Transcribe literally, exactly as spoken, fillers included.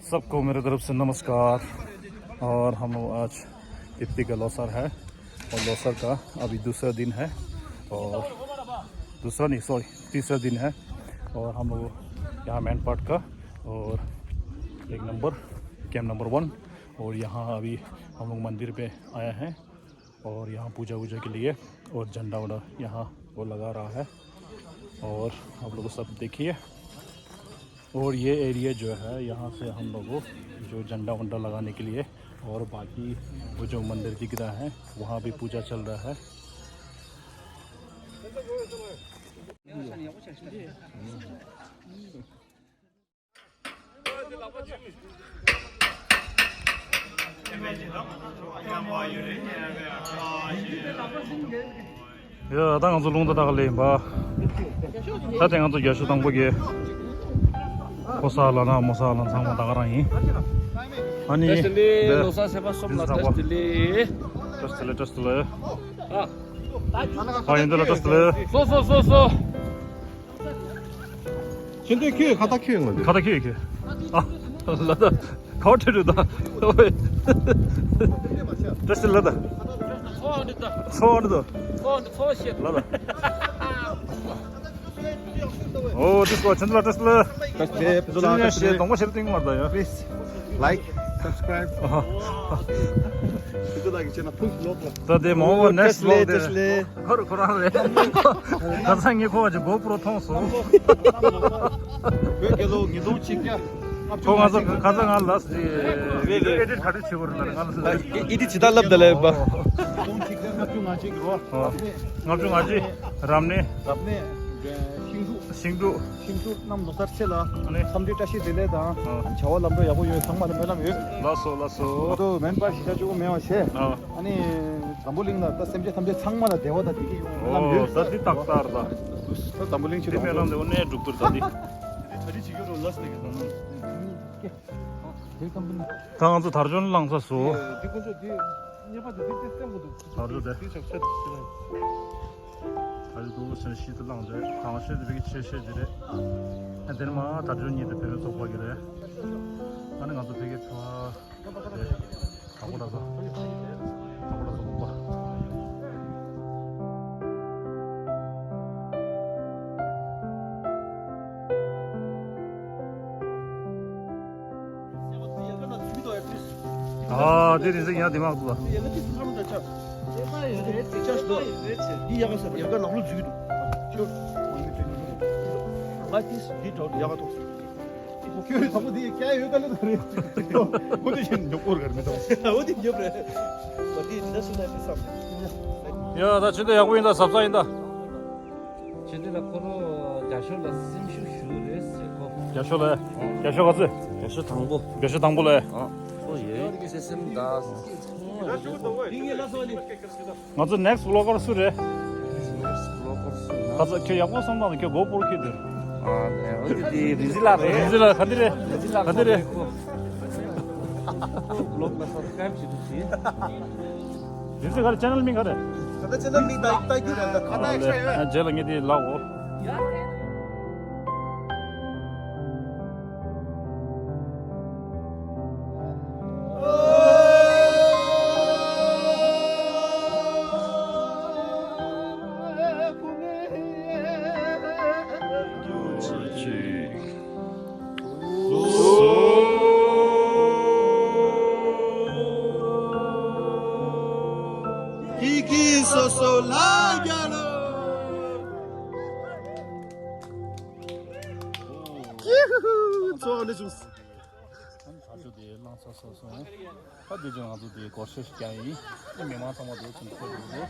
सबको मेरे तरफ से नमस्कार। और हम लोग आज तिप्ती का लोसर है, और लोसर का अभी दूसरा दिन है, और दूसरा नहीं, सॉरी, तीसरा दिन है। और हम लोग यहाँ मैनपाट का, और एक नंबर, कैंप नंबर वन। और यहाँ अभी हम लोग मंदिर पे आया है, और यहाँ पूजा वूजा के लिए, और झंडा वंडा यहाँ वो लगा रहा है। और आप लोग सब देखिए, और ये एरिया जो है, यहाँ से हम लोग जो झंडा वंडा लगाने के लिए, और बाकी वो जो मंदिर दिख रहा है, वहाँ भी पूजा चल रहा है। ཡ། ད་ང་ཚོ་རླུང་རྟ་བཏགས་ལེ་ཡིན་པ། ད་དེ་ང་ཚོ་རྒྱ་ཤོག་དང་པོ་གི། ཕོ་གསར་ལ་ན་མོ་གསར་ལ་ཚང་མ་ད་ག་རང་ཡིན། ཨ་ནི། བཀྲ་ཤིས་བདེ་ལེགས། ལོ་གསར་ཚེས་པ་གསུམ་ལ་བཀྲ་ཤིས་བདེ་ལེགས། བཀྲ་ཤིས་བདེ་ལེགས། བཀྲ་ཤིས་བདེ་ལེགས། ཨ། ཨ། ཡིན་འདི་ལ་བཀྲ་ཤིས་བདེ་ལེགས། སོ་སོ་སོ་སོ། ཁྱེད་འདི་ཁྱོད་ཁ་ཏ་ཁྱོད་ངོ་ཁ་ཏ་ཁྱོད་ཁྱོད། ཨ། ལ་ད། ཁ་བ་ཁྲེ་རུ་ད། ཨོའི། བཀྲ་ཤིས་ལ་ད། ཚོ་འདི་ད། ཚོ་འདི་ད། ཚོ་འདི་ཚོ་ཤེས། ལ་ད། ཨོ་དེ་སོ་ཆེན་ལ་བཀྲ་ཤིས་ལ། བཀྲ་ཤིས་བདེ་ལེགས། བཀྲ་ཤིས་བདེ་ལེགས། གདོང་པ་ཤེས་ཏིང་མར་ད་ཡ། Please like, subscribe. ཨ་ཧ། དེ་ཚོ་ལ་གི་ཆེ་ན་ཕུགས་ལོག་ལ། ད་དེ་མ་འོངས་པ་next vlog་དེ། བཀྲ་ཤིས་བདེ་ལེགས། ཁོ་ར་ཁོ་རང་རེད། ཁ་སང་ངས་ཁོ་བ་ཅིག་GoPro་མཐོང་སོང་། བོད་རྒྱལ་ལོ་ཉིས་སྟོང་ཆིག་བརྒྱ་ལྔ་བཅུ་ཁོ་ང་ཚོ་ང་ཚོ་ང་ལ་སི་རེད་རེད། ཨེ་ཌིཊ་ག་འདྲ་བྱེད་དགོས་རེད་ལ་ང་ལ་སི་རེད། ཨེ་ཌིཊ་ཇི་ལྟར་ལབ་ད་ལེ་བ། ཉིས་སྟོང་ཆིག་བརྒྱ་ལྔ་བཅུ་ང་གཅིག་རོ། ལྔ་བཅུ་ང་གཅིག་རབ་གནས། རབ་གནས། ཤིང་འབྲུག་ཤིང་འབྲུག་ཤིང་འབྲུག་གནམ་ལོ་གསར་ཆེད་ལ། ཨ་ནི། འཚམས་འདྲི་བཀྲ་ཤིས་བདེ་ལེགས་དང་། ཨ། བྱ་བ་ལམ་འགྲོ་ཡག་པོ་ཡོད། ཚང་མ་ལ་སྨོན་ལམ་ཡོད། ལགས་སོ་ལགས་སོ། ང་ཚོ་མེན་པར་གཞིས་ཆགས་གཅིག་པོ་མེད་པ་བྱས། ཨ། ཨ་ནི། འཛམ་བུ་གླིང་ལ་ད་སེམས་ཅན་ཐམས་ཅད་ཚང་མ་ལ་བདེ་བ་དང་བདེ་སྐྱིད་ཡོང་བའི་སྨོན་ལམ་ཡོད། ཨོ་ད་འདི་ཏག་ཏག་རེད་ད། ད་འཛམ་བུ་གླིང་ཕྱི་འདི་ལོགས་སྨོན་ལམ་འདི་དངོས་གནས་འགྲུབ་ཐུབ་ད་འདི། ད་འདི་བྱེད་རྒྱུ་རུ་ལགས་ཟེར་གི་ད་ནང་། ད་ང་ཚོ་དར་ལྕོག་བླངས་ཚར་སོང་། འདི་དཀོན་མཆོག་འདི་གཉེར་པ་འདི་འདི་བཙན་པོ་འདུག་དར་ལྕོག་དེ། འདི་ཆགས་ཆགས་འདི་ཆགས། ད་རེས་དུ་ཆེན་ཤིས་ཏུ་བླངས་རེད། གང་ཤེས་དེ་བེད་ཀྱི་ཆེ་ཤེས་དེ་རེད། ཨ་དེ་ནས་མ་དར་ལྕོག་གཉིས་དེ་བེད་མེད་ཚོགས་པ་གི་རེད། ཨ་ནི་ང་ཚོ་བེད་ཀྱི་ཚོ་དེ་དང་པོ་ལ་ཚོ་དང་པོ་ལ་ཚོ་ལུང་པ། ཨ་དེ་རིང་སེ་ཡང་དེ་མ་ཐུབ་ལ། ཡ་ད་ཕྱི་ཟླ་ཡག་པོ་ཡིན་ད། གཟབ་གཟབ་ཡིན་ད། ཕྱི་ཟླ་ལ་ཁོ་རང་རྒྱ་ཤོག་ལ་སེམས་ཤུགས་ཞུ་རེད་ཟེར་གོ། རྒྱ་ཤོག་ལ། རྒྱ་ཤོག་ག་ཚོད། རྒྱ་ཤོག་དང་པོ། རྒྱ་ཤོག་དང་པོ་ལ། ཨ། ཁོ་ཡོད་ཀྱི་སེམས་ད། ང་ཚོ་next vlogger་སུ་རེད། next vlogger་སུ་ན། ཁ་ཚ་ཁྱོད་ཡག་པོ་བསམ་བཏང་ན་ཁྱོད་GoPro་ཁྱེར་འདུག་ཨ་ནས་འོ་དེ་དེ་རི་ཛི་ལ་རེད། རི་ཛི་ལ་ག་འདི་རེད། རི་ཛི་ལ་ག་འདི་རེད། vlog་ལ་subscribe་བྱེད་དུ་ཞིག་འདི་ཚོ་ག་རེ་channel་མིང་ག་རེ། ད་ལྟ་channel་མིང་ད་ད་རྒྱུ་རེད་ད་ཁ་ད་ཨེག་ཤ་ཡོད། ཨ་རྗེས་ལ་ངས་དེ་ལབ་འོ། ཀི་ཀི་སོ་སོ་ལ་རྒྱལ་ལོ། ཀི་ཧུ་ཧུ། ཚོགས་འདི་བྱུང་། ད་ཚོ་དེ་བླངས་ཚར་སོང་སོང་། ད་དེ་ཚོ་ང་ཚོ་དེ་སྒོར་གཞས་ཤིག་རྒྱག་ཡིན། ཨེ་མི་མང་ཚང་མ་དེ་ཚོ་འཁོར་འདུག་འདུག